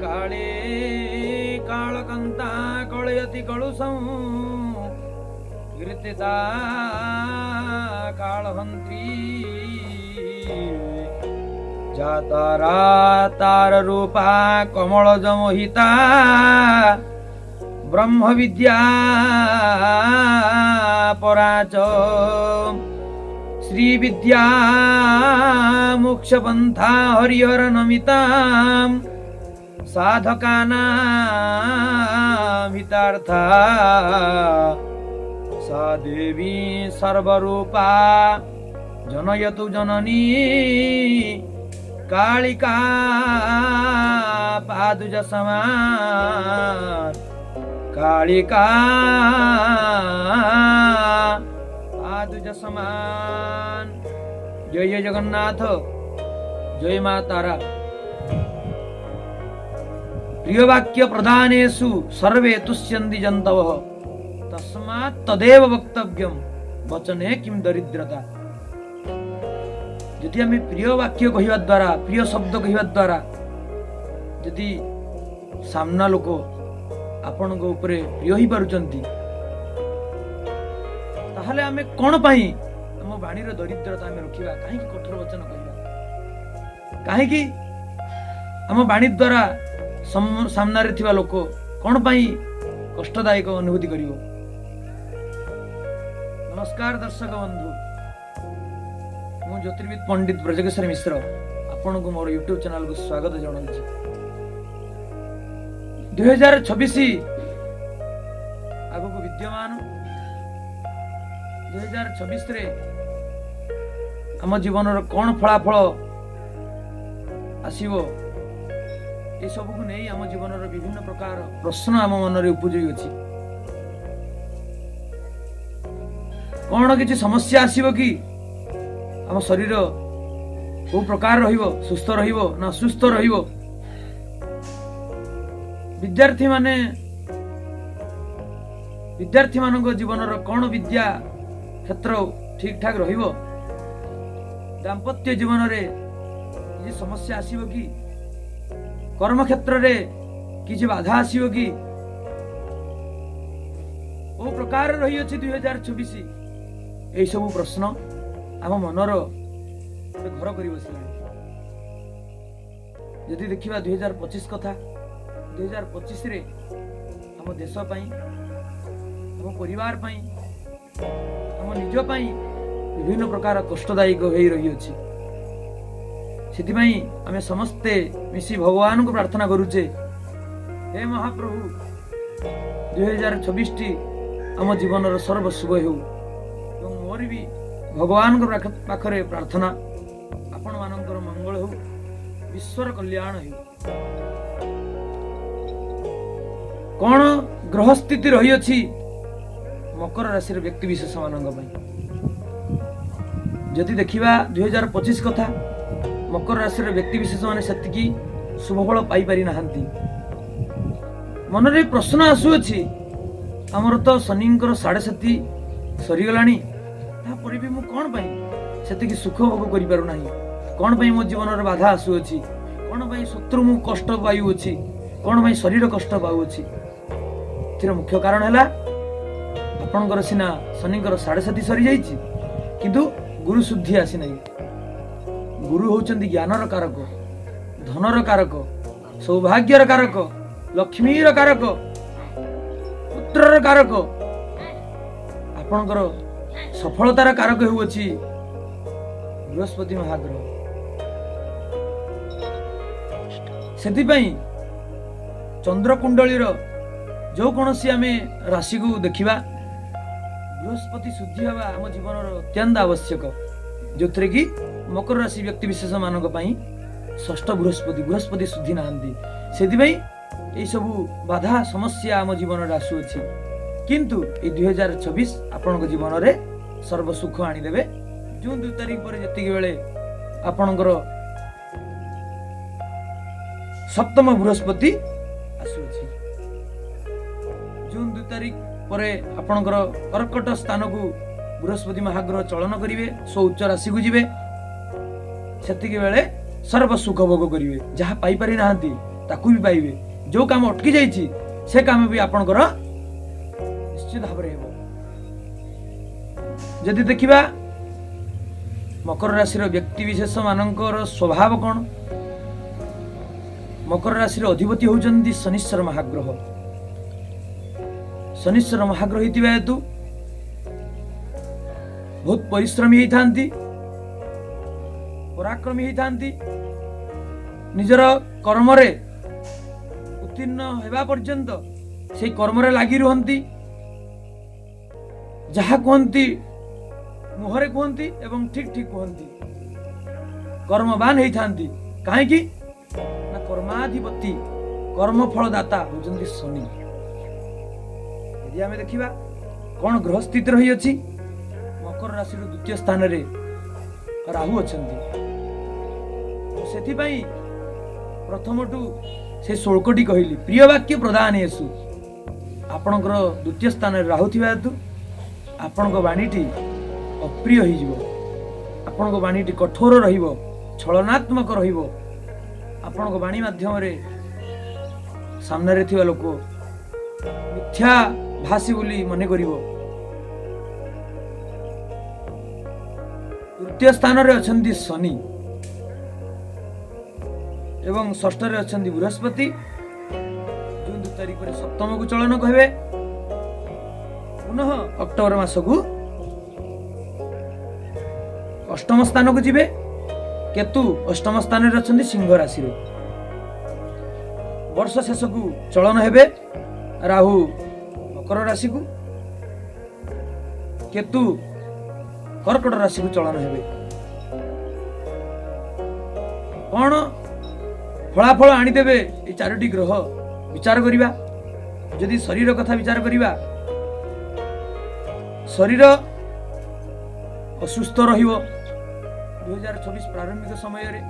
କାଳୀ କାଳକନ୍ତା କଳୟତି କଳୁଷଂ କୀର୍ତ୍ତିତା କାଳହନ୍ତ୍ରୀ। ଯାତାରା ତାର ରୂପା କମଳଜ ମୋହିତା ବ୍ରହ୍ମ ବିଦ୍ୟା ପରାଚ ଶ୍ରୀ ବିଦ୍ୟା ମୋକ୍ଷ ପନ୍ଥା ହରିହର ନମିତା ସାଧକାନାମିତାର୍ଥା। ସା ଦେବୀ ସର୍ବରୂପା ଜନୟତୁ ଜନନୀ କାଳିକା ପାଦୁଜ ସମାନ, କାଳିକା ପାଦୁଜ ସମାନ। ଜୟ ଜୟ ଜଗନ୍ନାଥ, ଜୟ ମା ତାରା। ପ୍ରିୟ ବାକ୍ୟ ପ୍ରଦାନେଷୁ ସର୍ବେ ତୁଷ୍ୟନ୍ତି ଜନ୍ତବଃ, ତସ୍ମାତ୍ ତଦେବ ବକ୍ତବ୍ୟମ ବଚନେ କିମ୍ ଦରିଦ୍ରତା। ଯଦି ଆମେ ପ୍ରିୟ ବାକ୍ୟ କହିବା ଦ୍ୱାରା, ପ୍ରିୟ ଶବ୍ଦ କହିବା ଦ୍ୱାରା ଯଦି ସାମ୍ନା ଲୋକ ଆପଣଙ୍କ ଉପରେ ପ୍ରିୟ ହେଇପାରୁଛନ୍ତି, ତାହେଲେ ଆମେ କ'ଣ ପାଇଁ ଆମ ବାଣୀର ଦରିଦ୍ରତା ଆମେ ରଖିବା? କାହିଁକି କଠୋର ବଚନ କହିବା? କାହିଁକି ଆମ ବାଣୀ ଦ୍ୱାରା ସାମ୍ନାରେ ଥିବା ଲୋକ କ'ଣ ପାଇଁ କଷ୍ଟଦାୟକ ଅନୁଭୂତି କରିବ? ନମସ୍କାର ଦର୍ଶକ ବନ୍ଧୁ, ମୁଁ ଜ୍ୟୋତିର୍ବିଦ ପଣ୍ଡିତ ବ୍ରଜକେଶ୍ୱର ମିଶ୍ର ଆପଣଙ୍କୁ ମୋର ୟୁଟ୍ୟୁବ ଚ୍ୟାନେଲକୁ ସ୍ୱାଗତ ଜଣାଉଛି। 2026 ଆଗକୁ ବିଦ୍ୟମାନ। 2026ରେ ଆମ ଜୀବନର କ'ଣ ଫଳାଫଳ ଆସିବ, ଏସବୁକୁ ନେଇ ଆମ ଜୀବନର ବିଭିନ୍ନ ପ୍ରକାର ପ୍ରଶ୍ନ ଆମ ମନରେ ଉପୁଜୁଅଛି। କ'ଣ କିଛି ସମସ୍ୟା ଆସିବ କି? ଆମ ଶରୀର କୋଉ ପ୍ରକାର ରହିବ? ସୁସ୍ଥ ରହିବ ନା ଅସୁସ୍ଥ ରହିବ? ବିଦ୍ୟାର୍ଥୀମାନଙ୍କ ଜୀବନର କ'ଣ ବିଦ୍ୟା କ୍ଷେତ୍ର ଠିକ ଠାକ ରହିବ? ଦାମ୍ପତ୍ୟ ଜୀବନରେ କିଛି ସମସ୍ୟା ଆସିବ କି? କର୍ମକ୍ଷେତ୍ରରେ କିଛି ବାଧା ଆସିବ କି? କୋଉ ପ୍ରକାର ରହିଅଛି 2026? ଏଇସବୁ ପ୍ରଶ୍ନ ଆମ ମନର ଗୋଟେ ଘର କରି ବସିଲାଣି। ଯଦି ଦେଖିବା 2025 କଥା, 2025ରେ ଆମ ଦେଶ ପାଇଁ, ଆମ ପରିବାର ପାଇଁ, ଆମ ନିଜ ପାଇଁ ବିଭିନ୍ନ ପ୍ରକାର କଷ୍ଟଦାୟକ ହୋଇ ରହିଅଛି। ସେଥିପାଇଁ ଆମେ ସମସ୍ତେ ମିଶି ଭଗବାନଙ୍କୁ ପ୍ରାର୍ଥନା କରୁଛେ, ହେ ମହାପ୍ରଭୁ, 2026ଟି ଆମ ଜୀବନର ସର୍ବଶୁଭ ହେଉ। ଏବଂ ମୋର ବି ଭଗବାନଙ୍କ ପାଖରେ ପ୍ରାର୍ଥନା, ଆପଣମାନଙ୍କର ମଙ୍ଗଳ ହେଉ, ବିଶ୍ୱର କଲ୍ୟାଣ ହେଉ। କ'ଣ ଗ୍ରହ ସ୍ଥିତି ରହିଅଛି ମକର ରାଶିର ବ୍ୟକ୍ତି ବିଶେଷ ମାନଙ୍କ ପାଇଁ? ଯଦି ଦେଖିବା 2025 କଥା, ମକର ରାଶିର ବ୍ୟକ୍ତି ବିଶେଷ ମାନେ ସେତିକି ଶୁଭଫଳ ପାଇପାରି ନାହାନ୍ତି। ମନରେ ପ୍ରଶ୍ନ ଆସୁଅଛି, ଆମର ତ ଶନିଙ୍କର ସାଢ଼େ ସାତି ସରିଗଲାଣି, ତାପରେ ବି ମୁଁ କ'ଣ ପାଇଁ ସେତିକି ସୁଖ ଭୋଗ କରିପାରୁନାହିଁ? କ'ଣ ପାଇଁ ମୋ ଜୀବନରେ ବାଧା ଆସୁଅଛି? କ'ଣ ପାଇଁ ଶତ୍ରୁ ମୁଁ କଷ୍ଟ ପାଉଅଛି? କ'ଣ ପାଇଁ ଶରୀର କଷ୍ଟ ପାଉଅଛି? ଏଥିର ମୁଖ୍ୟ କାରଣ ହେଲା, ଆପଣଙ୍କର ସିନା ଶନିଙ୍କର ସାଢ଼େ ସାତି ସରିଯାଇଛି, କିନ୍ତୁ ଗୁରୁ ଶୁଦ୍ଧି ଆସିନାହିଁ। ଗୁରୁ ହେଉଛନ୍ତି ଜ୍ଞାନର କାରକ, ଧନର କାରକ, ସୌଭାଗ୍ୟର କାରକ, ଲକ୍ଷ୍ମୀର କାରକ, ପୁତ୍ରର କାରକ, ଆପଣଙ୍କର ସଫଳତାର କାରକ ହେଉଅଛି ବୃହସ୍ପତି ମହାଗ୍ରହ। ସେଥିପାଇଁ ଚନ୍ଦ୍ରକୁଣ୍ଡଳୀର ଯେକୌଣସି ଆମେ ରାଶିକୁ ଦେଖିବା, ବୃହସ୍ପତି ଶୁଦ୍ଧି ହେବା ଆମ ଜୀବନର ଅତ୍ୟନ୍ତ ଆବଶ୍ୟକ। ଯେଉଁଥିରେ କି ମକର ରାଶି ବ୍ୟକ୍ତି ବିଶେଷ ମାନଙ୍କ ପାଇଁ ଷଷ୍ଠ ବୃହସ୍ପତି, ବୃହସ୍ପତି ଶୁଦ୍ଧି ନାହାନ୍ତି। ସେଥିପାଇଁ ଏଇସବୁ ବାଧା ସମସ୍ୟା ଆମ ଜୀବନରେ ଆସୁଅଛି। କିନ୍ତୁ ଏଇ 2026 ଆପଣଙ୍କ ଜୀବନରେ ସର୍ବସୁଖ ଆଣିଦେବେ। ଜୁନ 2 ତାରିଖ ପରେ ଯେତିକି ବେଳେ ଆପଣଙ୍କର ସପ୍ତମ ବୃହସ୍ପତି ଆସୁଅଛି, ଜୁନ 2 ତାରିଖ ପରେ ଆପଣଙ୍କର କର୍କଟ ସ୍ଥାନକୁ ବୃହସ୍ପତି ମହାଗ୍ରହ ଚଳନ କରିବେ, ସ୍ୱଉଚ୍ଚ ରାଶିକୁ ଯିବେ। ସେତିକି ବେଳେ ସର୍ବସୁଖ ଭୋଗ କରିବେ। ଯାହା ପାଇପାରି ନାହାନ୍ତି, ତାକୁ ବି ପାଇବେ। ଯେଉଁ କାମ ଅଟକି ଯାଇଛି ସେ କାମ ବି ଆପଣଙ୍କର ନିଶ୍ଚିତ ଭାବରେ ହେବ। ଯଦି ଦେଖିବା ମକର ରାଶିର ବ୍ୟକ୍ତି ବିଶେଷ ମାନଙ୍କର ସ୍ୱଭାବ କ'ଣ, ମକର ରାଶିର ଅଧିପତି ହେଉଛନ୍ତି ଶନୀଶ୍ୱର ମହାଗ୍ରହ। ଶନୀଶ୍ୱର ମହାଗ୍ରହ ହେଇଥିବା ହେତୁ ବହୁତ ପରିଶ୍ରମୀ ହେଇଥାନ୍ତି, ପରାକ୍ରମୀ ହେଇଥାନ୍ତି। ନିଜର କର୍ମରେ ଉତ୍ତୀର୍ଣ୍ଣ ହେବା ପର୍ଯ୍ୟନ୍ତ ସେଇ କର୍ମରେ ଲାଗି ରୁହନ୍ତି। ଯାହା କୁହନ୍ତି ମୁହଁରେ କୁହନ୍ତି ଏବଂ ଠିକ ଠିକ କୁହନ୍ତି। କର୍ମବାନ ହେଇଥାନ୍ତି। କାହିଁକି ନା କର୍ମାଧିପତି, କର୍ମଫଳଦାତା ହେଉଛନ୍ତି ଶନି। ଯଦି ଆମେ ଦେଖିବା କ'ଣ ଗ୍ରହ ସ୍ଥିତି ରହିଅଛି, ମକର ରାଶିର ଦ୍ୱିତୀୟ ସ୍ଥାନରେ ରାହୁ ଅଛନ୍ତି। ସେଥିପାଇଁ ପ୍ରଥମଠୁ ସେ ଶ୍ଳୋକଟି କହିଲି, ପ୍ରିୟ ବାକ୍ୟ ପ୍ରଦାନ ହେସୁ। ଆପଣଙ୍କର ଦ୍ୱିତୀୟ ସ୍ଥାନରେ ରାହୁ ଥିବା ହେତୁ ଆପଣଙ୍କ ବାଣୀଟି ଅପ୍ରିୟ ହେଇଯିବ, ଆପଣଙ୍କ ବାଣୀଟି କଠୋର ରହିବ, ଛଳନାତ୍ମକ ରହିବ। ଆପଣଙ୍କ ବାଣୀ ମାଧ୍ୟମରେ ସାମ୍ନାରେ ଥିବା ଲୋକ ମିଥ୍ୟା ଭାଷୀ ବୋଲି ମନେ କରିବ। ତୃତୀୟ ସ୍ଥାନରେ ଅଛନ୍ତି ଶନି ଏବଂ ଷଷ୍ଠରେ ଅଛନ୍ତି ବୃହସ୍ପତି। ଜୁନ 2 ତାରିଖରେ ସପ୍ତମକୁ ଚଳନ କହିବେ, ପୁନଃ ଅକ୍ଟୋବର ମାସକୁ ଅଷ୍ଟମ ସ୍ଥାନକୁ ଯିବେ। କେତୁ ଅଷ୍ଟମ ସ୍ଥାନରେ ଅଛନ୍ତି ସିଂହ ରାଶିରେ। ବର୍ଷ ଶେଷକୁ ଚଳନ ହେବେ ରାହୁ ମକର ରାଶିକୁ, କେତୁ କର୍କଟ ରାଶିକୁ ଚଳନ ହେବେ। କ'ଣ ଫଳାଫଳ ଆଣିଦେବେ ଏଇ ଚାରୋଟି ଗ୍ରହ ବିଚାର କରିବା। ଯଦି ଶରୀର କଥା ବିଚାର କରିବା, ଶରୀର ଅସୁସ୍ଥ ରହିବ 2026 ପ୍ରାରମ୍ଭିକ ସମୟରେ।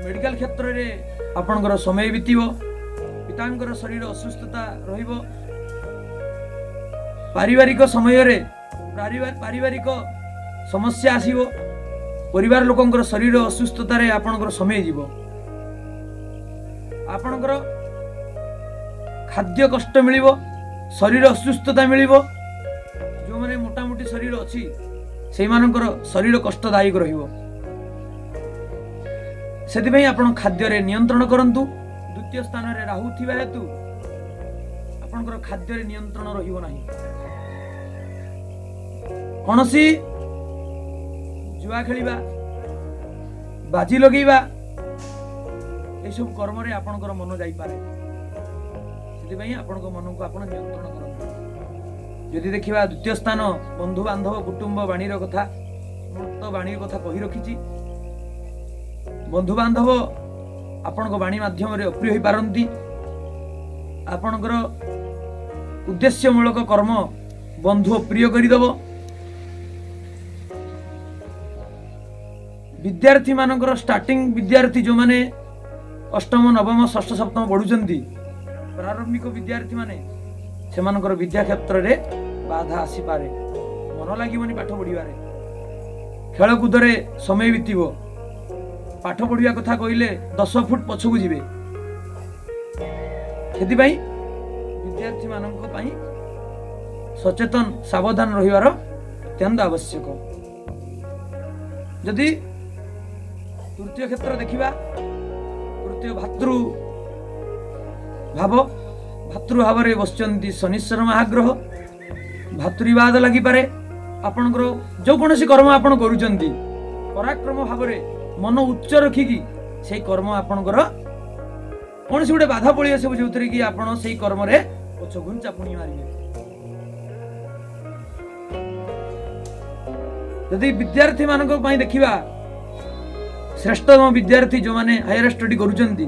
ମେଡିକାଲ କ୍ଷେତ୍ରରେ ଆପଣଙ୍କର ସମୟ ବିତିବ। ପିତାଙ୍କର ଶରୀର ଅସୁସ୍ଥତା ରହିବ। ପାରିବାରିକ ସମୟରେ ପାରିବାରିକ ସମସ୍ୟା ଆସିବ। ପରିବାର ଲୋକଙ୍କର ଶରୀର ଅସୁସ୍ଥତାରେ ଆପଣଙ୍କର ସମୟ ଯିବ। ଆପଣଙ୍କର ଖାଦ୍ୟ କଷ୍ଟ ମିଳିବ, ଶରୀର ଅସୁସ୍ଥତା ମିଳିବ। ଯେଉଁମାନେ ମୋଟାମୋଟି ଶରୀର ଅଛି ସେଇମାନଙ୍କର ଶରୀର କଷ୍ଟଦାୟକ ରହିବ। ସେଥିପାଇଁ ଆପଣ ଖାଦ୍ୟରେ ନିୟନ୍ତ୍ରଣ କରନ୍ତୁ। ଦ୍ୱିତୀୟ ସ୍ଥାନରେ ରାହୁ ଥିବା ହେତୁ ଆପଣଙ୍କର ଖାଦ୍ୟରେ ନିୟନ୍ତ୍ରଣ ରହିବ ନାହିଁ। କୌଣସି ଜୁଆ ଖେଳିବା, ବାଜି ଲଗେଇବା, ଏସବୁ କର୍ମରେ ଆପଣଙ୍କର ମନ ଯାଇପାରେ। ସେଥିପାଇଁ ଆପଣଙ୍କ ମନକୁ ଆପଣ ନିୟନ୍ତ୍ରଣ କରନ୍ତୁ। ଯଦି ଦେଖିବା ଦ୍ୱିତୀୟ ସ୍ଥାନ ବନ୍ଧୁବାନ୍ଧବ କୁଟୁମ୍ବ ବାଣୀର କଥା, ମୁଁ ତ ବାଣୀର କଥା କହି ରଖିଛି। ବନ୍ଧୁବାନ୍ଧବ ଆପଣଙ୍କ ବାଣୀ ମାଧ୍ୟମରେ ଅପ୍ରିୟ ହୋଇପାରନ୍ତି। ଆପଣଙ୍କର ଉଦ୍ଦେଶ୍ୟମୂଳକ କର୍ମ ବନ୍ଧୁ ଅପ୍ରିୟ କରିଦେବ। ବିଦ୍ୟାର୍ଥୀମାନଙ୍କର ଷ୍ଟାର୍ଟିଂ ବିଦ୍ୟାର୍ଥୀ ଯେଉଁମାନେ ଅଷ୍ଟମ, ନବମ, ଷଷ୍ଠ, ସପ୍ତମ ପଢ଼ୁଛନ୍ତି, ପ୍ରାରମ୍ଭିକ ବିଦ୍ୟାର୍ଥୀମାନେ, ସେମାନଙ୍କର ବିଦ୍ୟା କ୍ଷେତ୍ରରେ ବାଧା ଆସିପାରେ। ମନ ଲାଗିବନି ପାଠ ପଢ଼ିବାରେ, ଖେଳକୁଦରେ ସମୟ ବିତିବ। ପାଠ ପଢ଼ିବା କଥା କହିଲେ 10 ଫୁଟ ପଛକୁ ଯିବେ। ସେଥିପାଇଁ ବିଦ୍ୟାର୍ଥୀମାନଙ୍କ ପାଇଁ ସଚେତନ ସାବଧାନ ରହିବାର ଅତ୍ୟନ୍ତ ଆବଶ୍ୟକ। ଯଦି ତୃତୀୟ କ୍ଷେତ୍ର ଦେଖିବା, ତୃତୀୟ ଭାତୃ ଭାବ, ଭାତୃଭାବରେ ବସିଛନ୍ତି ଶନୀଶ୍ୱର ମହାଗ୍ରହ। ଭାତୃବିବାଦ ଲାଗିପାରେ। ଆପଣଙ୍କର ଯେକୌଣସି କର୍ମ ଆପଣ କରୁଛନ୍ତି, ପରାକ୍ରମ ଭାବରେ ମନ ଉଚ୍ଚ ରଖିକି ସେଇ କର୍ମ ଆପଣଙ୍କର କୌଣସି ଗୋଟେ ବାଧା ପଳେଇ ଆସିବ, ଯେଉଁଥିରେ କି ଆପଣ ସେଇ କର୍ମରେ ପଛଘୁଞ୍ଚା ପୁଣି ମାରିବେ। ଯଦି ବିଦ୍ୟାର୍ଥୀମାନଙ୍କ ପାଇଁ ଦେଖିବା, ଶ୍ରେଷ୍ଠତମ ବିଦ୍ୟାର୍ଥୀ ଯେଉଁମାନେ ହାୟର ଷ୍ଟଡି କରୁଛନ୍ତି,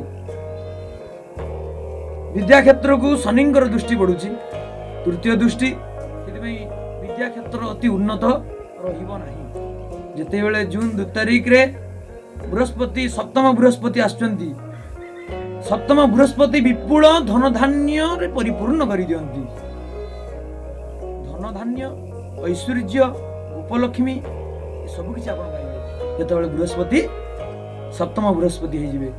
ବିଦ୍ୟା କ୍ଷେତ୍ରକୁ ଶନିଙ୍କର ଦୃଷ୍ଟି ପଡୁଛି, ତୃତୀୟ ଦୃଷ୍ଟି। ସେଥିପାଇଁ ବିଦ୍ୟା କ୍ଷେତ୍ର ଅତି ଉନ୍ନତ ରହିବ ନାହିଁ। ଯେତେବେଳେ ଜୁନ 2 ତାରିଖରେ ବୃହସ୍ପତି, ସପ୍ତମ ବୃହସ୍ପତି ଆସୁଛନ୍ତି, ସପ୍ତମ ବୃହସ୍ପତି ବିପୁଳ ଧନଧାନ୍ୟରେ ପରିପୂର୍ଣ୍ଣ କରିଦିଅନ୍ତି। ଧନଧାନ୍ୟ, ଐଶ୍ୱର୍ଯ୍ୟ, ଉପଲକ୍ଷ୍ମୀ ସବୁ କିଛି ଆପଣ ପାଇବେ ଯେତେବେଳେ ବୃହସ୍ପତି ସପ୍ତମ ବୃହସ୍ପତି ହେଇଯିବେ।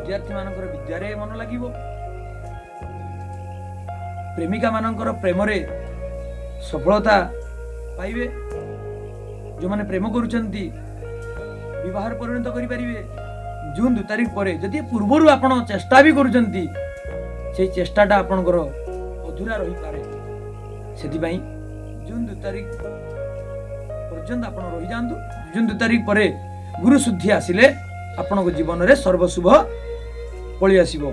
ବିଦ୍ୟାର୍ଥୀମାନଙ୍କର ବିଦ୍ୟାରେ ମନ ଲାଗିବ। ପ୍ରେମିକାମାନଙ୍କର ପ୍ରେମରେ ସଫଳତା ପାଇବେ। ଯେଉଁମାନେ ପ୍ରେମ କରୁଛନ୍ତି, ବିବାହରେ ପରିଣତ କରିପାରିବେ ଜୁନ୍ 2 ତାରିଖ ପରେ। ଯଦି ପୂର୍ବରୁ ଆପଣ ଚେଷ୍ଟା ବି କରୁଛନ୍ତି, ସେଇ ଚେଷ୍ଟାଟା ଆପଣଙ୍କର ଅଧୁରା ରହିପାରେ। ସେଥିପାଇଁ ଜୁନ୍ 2 ତାରିଖ ପର୍ଯ୍ୟନ୍ତ ଆପଣ ରହିଯାଆନ୍ତୁ। ଜୁନ୍ 2 ତାରିଖ ପରେ ଗୁରୁ ଶୁଦ୍ଧି ଆସିଲେ ଆପଣଙ୍କ ଜୀବନରେ ସର୍ବଶୁଭ ପଳେଇ ଆସିବ।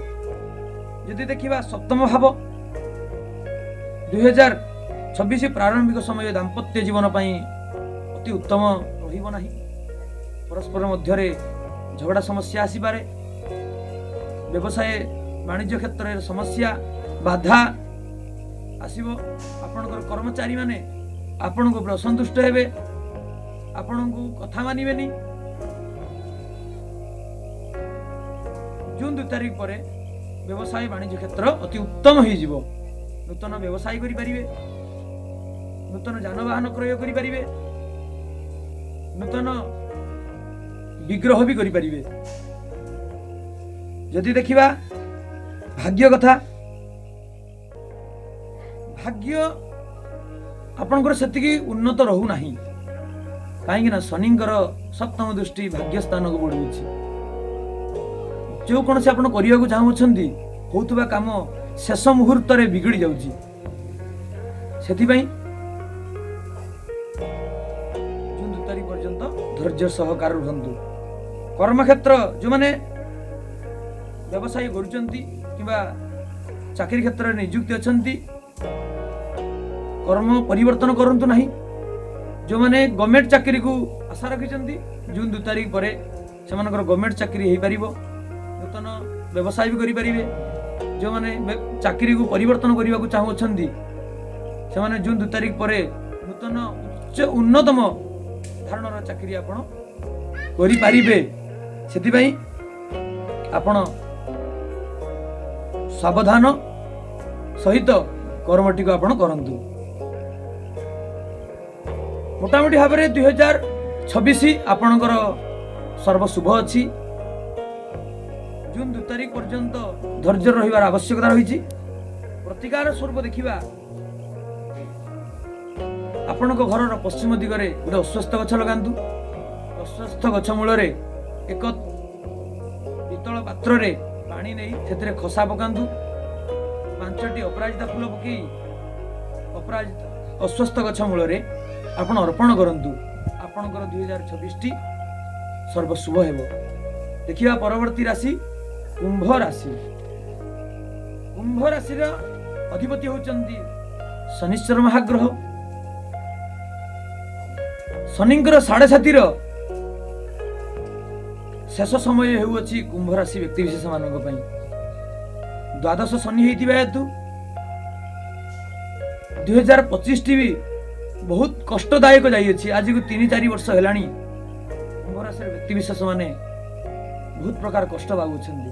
ଯଦି ଦେଖିବା ସପ୍ତମ ଭାବ, 2026 ପ୍ରାରମ୍ଭିକ ସମୟ ଦାମ୍ପତ୍ୟ ଜୀବନ ପାଇଁ ଅତି ଉତ୍ତମ ରହିବ ନାହିଁ। ପରସ୍ପର ମଧ୍ୟରେ ଝଗଡ଼ା ସମସ୍ୟା ଆସିପାରେ। ବ୍ୟବସାୟ ବାଣିଜ୍ୟ କ୍ଷେତ୍ରରେ ସମସ୍ୟା, ବାଧା ଆସିବ। ଆପଣଙ୍କର କର୍ମଚାରୀମାନେ ଆପଣଙ୍କ ଉପରେ ଅସନ୍ତୁଷ୍ଟ ହେବେ, ଆପଣଙ୍କୁ କଥା ମାନିବେନି। ଜୁନ୍ 2 ତାରିଖ ପରେ ବ୍ୟବସାୟ ବାଣିଜ୍ୟ କ୍ଷେତ୍ର ଅତି ଉତ୍ତମ ହେଇଯିବ। ନୂତନ ବ୍ୟବସାୟ କରିପାରିବେ, ନୂତନ ଯାନବାହନ କ୍ରୟ କରିପାରିବେ, ନୂତନ ବିଗ୍ରହ ବି କରିପାରିବେ। ଯଦି ଦେଖିବା ଭାଗ୍ୟ କଥା, ଭାଗ୍ୟ ଆପଣଙ୍କର ସେତିକି ଉନ୍ନତ ରହୁନାହିଁ। କାହିଁକି ନା ଶନିଙ୍କର ସପ୍ତମ ଦୃଷ୍ଟି ଭାଗ୍ୟ ସ୍ଥାନକୁ ବଢ଼ୁଅଛି। ଯେକୌଣସି ଆପଣ କରିବାକୁ ଚାହୁଁଛନ୍ତି, ହେଉଥିବା କାମ ଶେଷ ମୁହୂର୍ତ୍ତରେ ବିଗିଡ଼ି ଯାଉଛି। ସେଥିପାଇଁ ଜୁନ୍ 2 ତାରିଖ ପର୍ଯ୍ୟନ୍ତ ଧୈର୍ଯ୍ୟ ସହକାରେ ରୁହନ୍ତୁ। କର୍ମକ୍ଷେତ୍ର, ଯେଉଁମାନେ ବ୍ୟବସାୟ କରୁଛନ୍ତି କିମ୍ବା ଚାକିରି କ୍ଷେତ୍ରରେ ନିଯୁକ୍ତି ଅଛନ୍ତି, କର୍ମ ପରିବର୍ତ୍ତନ କରନ୍ତୁ ନାହିଁ। ଯେଉଁମାନେ ଗଭର୍ଣ୍ଣମେଣ୍ଟ ଚାକିରିକୁ ଆଶା ରଖିଛନ୍ତି, ଜୁନ୍ 2 ତାରିଖ ପରେ ସେମାନଙ୍କର ଗଭର୍ଣ୍ଣମେଣ୍ଟ ଚାକିରି ହେଇପାରିବ। ନୂତନ ବ୍ୟବସାୟ ବି କରିପାରିବେ। ଯେଉଁମାନେ ଚାକିରିକୁ ପରିବର୍ତ୍ତନ କରିବାକୁ ଚାହୁଁଅଛନ୍ତି, ସେମାନେ ଜୁନ୍ 2 ତାରିଖ ପରେ ନୂତନ ଉଚ୍ଚ ଉନ୍ନତମ ଧରଣର ଚାକିରି ଆପଣ କରିପାରିବେ। ସେଥିପାଇଁ ଆପଣ ସାବଧାନ ସହିତ କର୍ମଟିକୁ ଆପଣ କରନ୍ତୁ। ମୋଟାମୋଟି ଭାବରେ 2026 ଆପଣଙ୍କର ସର୍ବଶୁଭ ଅଛି। ଜୁନ୍ 2 ତାରିଖ ପର୍ଯ୍ୟନ୍ତ ଧୈର୍ଯ୍ୟ ରହିବାର ଆବଶ୍ୟକତା ରହିଛି। ପ୍ରତିକାର ସ୍ୱରୂପ ଦେଖିବା, ଆପଣଙ୍କ ଘରର ପଶ୍ଚିମ ଦିଗରେ ଗୋଟେ ଅଶ୍ୱତ୍ଥ ଗଛ ଲଗାନ୍ତୁ। ଅଶ୍ୱତ୍ଥ ଗଛ ମୂଳରେ ଏକ ପିତ୍ତଳ ପାତ୍ରରେ ପାଣି ନେଇ ସେଥିରେ ଖସା ପକାନ୍ତୁ। 5ଟି ଅପରାଜିତା ଫୁଲ ପକେଇ ଅପରାଜିତା ଅଶ୍ୱତ୍ଥ ଗଛ ମୂଳରେ ଆପଣ ଅର୍ପଣ କରନ୍ତୁ। ଆପଣଙ୍କର 2026ଟି ସର୍ବଶୁଭ ହେବ। ଦେଖିବା ପରବର୍ତ୍ତୀ ରାଶି, କୁମ୍ଭ ରାଶି। କୁମ୍ଭ ରାଶିର ଅଧିପତି ହେଉଛନ୍ତି ଶନିଶ୍ଚର ମହାଗ୍ରହ। ଶନିଙ୍କର ସାଢ଼େ ସାତିର ଶେଷ ସମୟ ହେଉଅଛି କୁମ୍ଭ ରାଶି ବ୍ୟକ୍ତି ବିଶେଷ ମାନଙ୍କ ପାଇଁ। ଦ୍ୱାଦଶ ଶନି ହେଇଥିବା ହେତୁ 2025ଟି ବି ବହୁତ କଷ୍ଟଦାୟକ ଯାଇଅଛି। ଆଜିକୁ 3-4 ବର୍ଷ ହେଲାଣି କୁମ୍ଭ ରାଶିର ବ୍ୟକ୍ତି ବିଶେଷ ମାନେ ବହୁତ ପ୍ରକାର କଷ୍ଟ ପାଉଛନ୍ତି।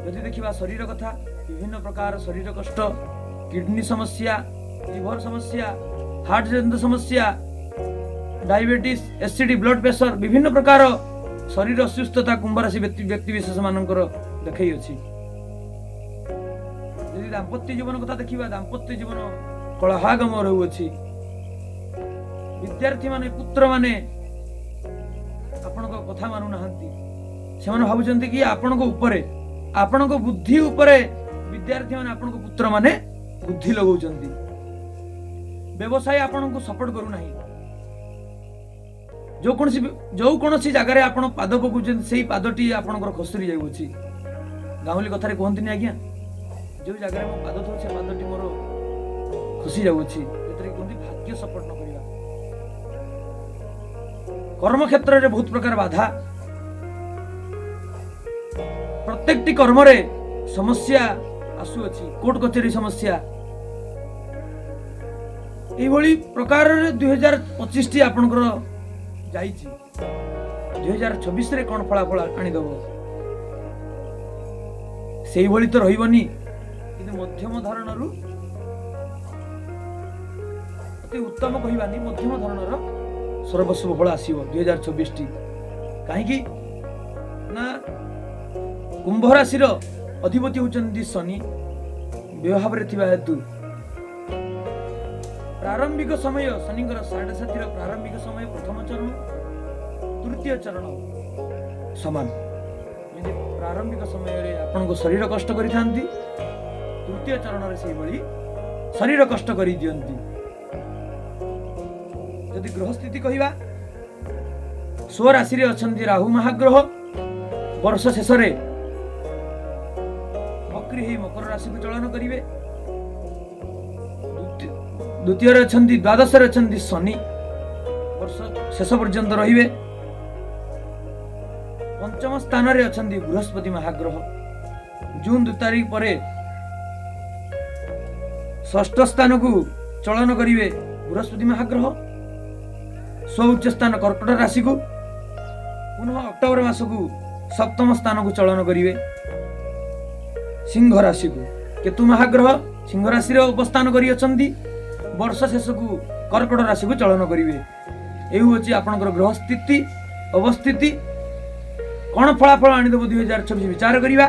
ଯଦି ଦେଖିବା ଶରୀର କଥା, ବିଭିନ୍ନ ପ୍ରକାର ଶରୀର କଷ୍ଟ, କିଡନୀ ସମସ୍ୟା, ଲିଭର ସମସ୍ୟା, ହାର୍ଟ ଜନିତ ସମସ୍ୟା, ଡାଇବେଟିସ୍, ଏସିଡି, ବ୍ଲଡ ପ୍ରେସର, ବିଭିନ୍ନ ପ୍ରକାର ଶରୀର ଅସୁସ୍ଥତା କୁମ୍ଭ ରାଶି ବ୍ୟକ୍ତି ବିଶେଷ ମାନଙ୍କର ଦେଖେଇଅଛି। ଯଦି ଦାମ୍ପତ୍ୟ ଜୀବନ କଥା ଦେଖିବା, ଦାମ୍ପତ୍ୟ ଜୀବନ କଳହାଗମ ରହୁଅଛି। ବିଦ୍ୟାର୍ଥୀମାନେ, ପୁତ୍ରମାନେ ଆପଣଙ୍କ କଥା ମାନୁନାହାନ୍ତି। ସେମାନେ ଭାବୁଛନ୍ତି କି ଆପଣଙ୍କ ଉପରେ, ଆପଣଙ୍କ ବୁଦ୍ଧି ଉପରେ ବିଦ୍ୟାର୍ଥୀମାନେ, ଆପଣଙ୍କ ପୁତ୍ରମାନେ ବୁଦ୍ଧି ଲଗାଉଛନ୍ତି। ବ୍ୟବସାୟ ଆପଣଙ୍କୁ ସପୋର୍ଟ କରୁନାହିଁ। ଯୋଉ କୌଣସି ଜାଗାରେ ଆପଣ ପାଦ ପକାଉଛନ୍ତି, ସେଇ ପାଦଟି ଆପଣଙ୍କର ଖସୁରି ଯାଉଅଛି। ଗାଉଁଲି କଥାରେ କୁହନ୍ତିନି ଆଜ୍ଞା, ଯୋଉ ଜାଗାରେ ମୁଁ ପାଦ ଥଉଛି, ସେ ପାଦଟି ମୋର ଖସି ଯାଉଅଛି। ସେଥିରେ କୁହନ୍ତି ଭାଗ୍ୟ ସପୋର୍ଟ ନ କରିବା। କର୍ମକ୍ଷେତ୍ରରେ ବହୁତ ପ୍ରକାର ବାଧା, ପ୍ରତ୍ୟେକଟି କର୍ମରେ ସମସ୍ୟା ଆସୁଅଛି, କୋର୍ଟ କଚେରୀ ସମସ୍ୟା। ଏଇଭଳି ପ୍ରକାରରେ 2025ଟି ଆପଣଙ୍କର ଯାଇଛି। 2026ରେ କ'ଣ ଫଳାଫଳ ଆଣିଦେବ? ସେଇଭଳି ତ ରହିବନି, କିନ୍ତୁ ମଧ୍ୟମ ଧରଣରୁ, ଅତି ଉତ୍ତମ କହିବାନି, ମଧ୍ୟମ ଧରଣର ସର୍ବଶୁଭ ଫଳ ଆସିବ 2026ଟି। କାହିଁକି ନା କୁମ୍ଭ ରାଶିର ଅଧିପତି ହେଉଛନ୍ତି ଶନି। ବ୍ୟବହାରରେ ଥିବା ହେତୁ ପ୍ରାରମ୍ଭିକ ସମୟ, ଶନିଙ୍କର ସାଢ଼େ ସାତିର ପ୍ରାରମ୍ଭିକ ସମୟ, ପ୍ରଥମ ଚରଣ, ତୃତୀୟ ଚରଣ ସମାନ। ଯେମିତି ପ୍ରାରମ୍ଭିକ ସମୟରେ ଆପଣଙ୍କ ଶରୀର କଷ୍ଟ କରିଥାନ୍ତି, ତୃତୀୟ ଚରଣରେ ସେଇଭଳି ଶରୀର କଷ୍ଟ କରିଦିଅନ୍ତି। ଯଦି ଗ୍ରହ ସ୍ଥିତି କହିବା, ସ୍ୱରାଶିରେ ଅଛନ୍ତି ରାହୁ ମହାଗ୍ରହ। ବର୍ଷ ଶେଷରେ ବକ୍ରି ହେଇ ମକର ରାଶିକୁ ଚଳନ କରିବେ। ଦ୍ୱିତୀୟରେ ଅଛନ୍ତି, ଦ୍ୱାଦଶରେ ଅଛନ୍ତି ଶନି, ବର୍ଷ ଶେଷ ପର୍ଯ୍ୟନ୍ତ ରହିବେ। ପଞ୍ଚମ ସ୍ଥାନରେ ଅଛନ୍ତି ବୃହସ୍ପତି ମହାଗ୍ରହ। ଜୁନ 2 ତାରିଖ ପରେ ଷଷ୍ଠ ସ୍ଥାନକୁ ଚଳନ କରିବେ ବୃହସ୍ପତି ମହାଗ୍ରହ, ସ୍ୱଉଚ୍ଚ ସ୍ଥାନ କର୍କଟ ରାଶିକୁ। ପୁନଃ ଅକ୍ଟୋବର ମାସକୁ ସପ୍ତମ ସ୍ଥାନକୁ ଚଳନ କରିବେ ସିଂହ ରାଶିକୁ। କେତୁ ମହାଗ୍ରହ ସିଂହ ରାଶିରେ ଅବସ୍ଥାନ କରିଅଛନ୍ତି, ବର୍ଷ ଶେଷକୁ କର୍କଟ ରାଶିକୁ ଚଳନ କରିବେ। ଏହି ହେଉଛି ଆପଣଙ୍କର ଗ୍ରହ ସ୍ଥିତି, ଅବସ୍ଥିତି। କ'ଣ ଫଳାଫଳ ଆଣିଦେବ 2026, ବିଚାର କରିବା।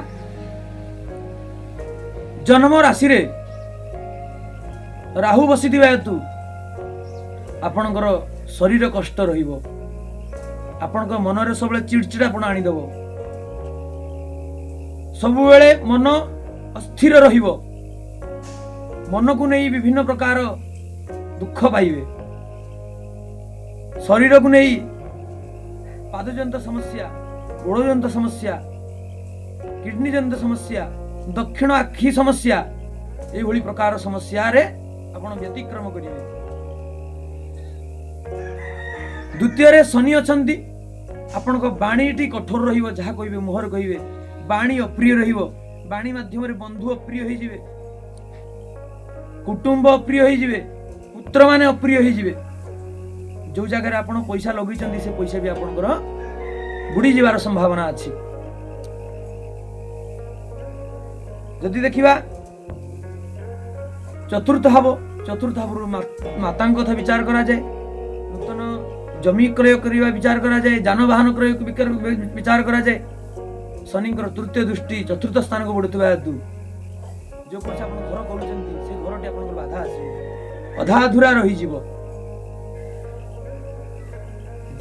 ଜନ୍ମ ରାଶିରେ ରାହୁ ବସିଥିବା ହେତୁ ଆପଣଙ୍କର ଶରୀର କଷ୍ଟ ରହିବ। ଆପଣଙ୍କ ମନରେ ସବୁବେଳେ ଚିଡ଼ଚିଡ଼ାପଣ ଆଣିଦେବ। ସବୁବେଳେ ମନ ଅସ୍ଥିର ରହିବ। ମନକୁ ନେଇ ବିଭିନ୍ନ ପ୍ରକାର ଦୁଃଖ ପାଇବେ। ଶରୀରକୁ ନେଇ ପାଦଜନିତ ସମସ୍ୟା, ଗୋଡ଼ଜନିତ ସମସ୍ୟା, କିଡନୀ ଜନିତ ସମସ୍ୟା, ଦକ୍ଷିଣ ଆଖି ସମସ୍ୟା, ଏଇଭଳି ପ୍ରକାର ସମସ୍ୟାରେ ଆପଣ ବ୍ୟତିକ୍ରମ କରିବେ। ଦ୍ୱିତୀୟରେ ଶନି ଅଛନ୍ତି। ଆପଣଙ୍କ ବାଣୀଟି କଠୋର ରହିବ। ଯାହା କହିବେ ମୁହଁରେ କହିବେ, ବାଣୀ ଅପ୍ରିୟ ରହିବ। ବାଣୀ ମାଧ୍ୟମରେ ବନ୍ଧୁ ଅପ୍ରିୟ ହେଇଯିବେ, କୁଟୁମ୍ବ ଅପ୍ରିୟ ହେଇଯିବେ, ପୁତ୍ରମାନେ ଅପ୍ରିୟ ହେଇଯିବେ। ଯୋଉ ଜାଗାରେ ଆପଣ ପଇସା ଲଗେଇଛନ୍ତି, ସେ ପଇସା ବି ଆପଣଙ୍କର ବୁଡ଼ିଯିବାର ସମ୍ଭାବନା ଅଛି। ଯଦି ଦେଖିବା ଚତୁର୍ଥ ଭାବ, ଚତୁର୍ଥ ଭାବରୁ ମାତାଙ୍କ କଥା ବିଚାର କରାଯାଏ, ନୂତନ ଜମି କ୍ରୟ କରିବା ବିଚାର କରାଯାଏ, ଯାନବାହନ କ୍ରୟ ବିଚାର କରାଯାଏ। ଶନିଙ୍କର ତୃତୀୟ ଦୃଷ୍ଟି ଚତୁର୍ଥ ସ୍ଥାନକୁ ପଡୁଥିବା ହେତୁ ଯେକୌଣସି ଆପଣ ଘର କରୁଛନ୍ତି, ସେ ଘରଟି ଆପଣଙ୍କର ବାଧା ଆସିବ, ଅଧା ଅଧୁରା ରହିଯିବ।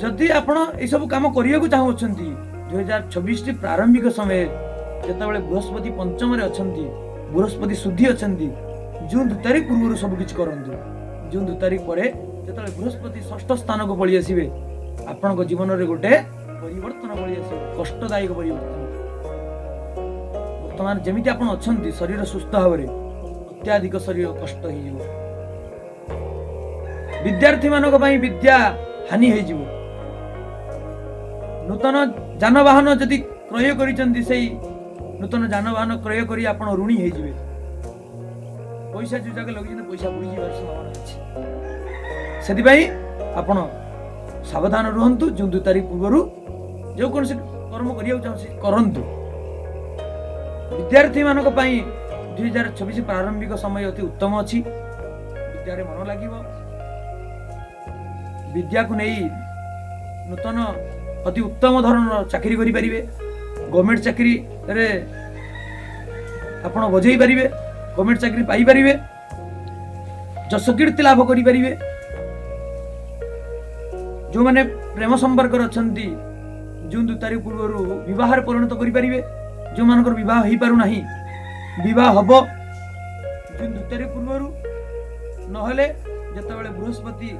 ଯଦି ଆପଣ ଏସବୁ କାମ କରିବାକୁ ଚାହୁଁଅଛନ୍ତି, 2026ଟି ପ୍ରାରମ୍ଭିକ ସମୟ, ଯେତେବେଳେ ବୃହସ୍ପତି ପଞ୍ଚମରେ ଅଛନ୍ତି, ବୃହସ୍ପତି ଶୁଦ୍ଧି ଅଛନ୍ତି, ଜୁନ 2 ତାରିଖ ପୂର୍ବରୁ ସବୁ କିଛି କରନ୍ତୁ। ଜୁନ 2 ତାରିଖ ପରେ ଯେତେବେଳେ ବୃହସ୍ପତି ଷଷ୍ଠ ସ୍ଥାନକୁ ପଳେଇ ଆସିବେ, ଆପଣଙ୍କ ଜୀବନରେ ଗୋଟେ ପରିବର୍ତ୍ତନ ପଳେଇ ଆସିବ, କଷ୍ଟଦାୟକ ପରିବର୍ତ୍ତନ। ବର୍ତ୍ତମାନ ଯେମିତି ଆପଣ ଅଛନ୍ତି ଶରୀର ସୁସ୍ଥ ଭାବରେ, ଅତ୍ୟାଧିକ ଶରୀର କଷ୍ଟ ହେଇଯିବ। ବିଦ୍ୟାର୍ଥୀମାନଙ୍କ ପାଇଁ ବିଦ୍ୟା ହାନି ହେଇଯିବ। ନୂତନ ଯାନବାହନ ଯଦି କ୍ରୟ କରିଛନ୍ତି, ସେଇ ନୂତନ ଯାନବାହନ କ୍ରୟ କରି ଆପଣ ଋଣୀ ହେଇଯିବେ। ପଇସା ଯୋଉ ଜାଗା ଲଗେଇଛନ୍ତି, ପଇସା ବୁଡ଼ିଯିବାର ସମ୍ଭାବନା ଅଛି। ସେଥିପାଇଁ ଆପଣ ସାବଧାନ ରୁହନ୍ତୁ। ଜୁନ 2 ତାରିଖ ପୂର୍ବରୁ ଯେକୌଣସି କର୍ମ କରିବାକୁ ଚାହୁଁଛି କରନ୍ତୁ। ବିଦ୍ୟାର୍ଥୀମାନଙ୍କ ପାଇଁ 2026 ପ୍ରାରମ୍ଭିକ ସମୟ ଅତି ଉତ୍ତମ ଅଛି। ବିଦ୍ୟାରେ ମନ ଲାଗିବ। ବିଦ୍ୟାକୁ ନେଇ ନୂତନ ଅତି ଉତ୍ତମ ଧରଣର ଚାକିରି କରିପାରିବେ। ଗଭର୍ଣ୍ଣମେଣ୍ଟ ଚାକିରିରେ ଆପଣ ବଜେଇ ପାରିବେ, ଗଭର୍ଣ୍ଣମେଣ୍ଟ ଚାକିରି ପାଇପାରିବେ, ଯଶକୀର୍ତ୍ତି ଲାଭ କରିପାରିବେ। ଯେଉଁମାନେ ପ୍ରେମ ସମ୍ପର୍କରେ ଅଛନ୍ତି, ଜୁନ 2 ତାରିଖ ପୂର୍ବରୁ ବିବାହରେ ପରିଣତ କରିପାରିବେ। ଯେଉଁମାନଙ୍କର ବିବାହ ହେଇପାରୁନାହିଁ, ବିବାହ ହବ ଜୁନ 2 ତାରିଖ ପୂର୍ବରୁ, ନହେଲେ ଯେତେବେଳେ ବୃହସ୍ପତି,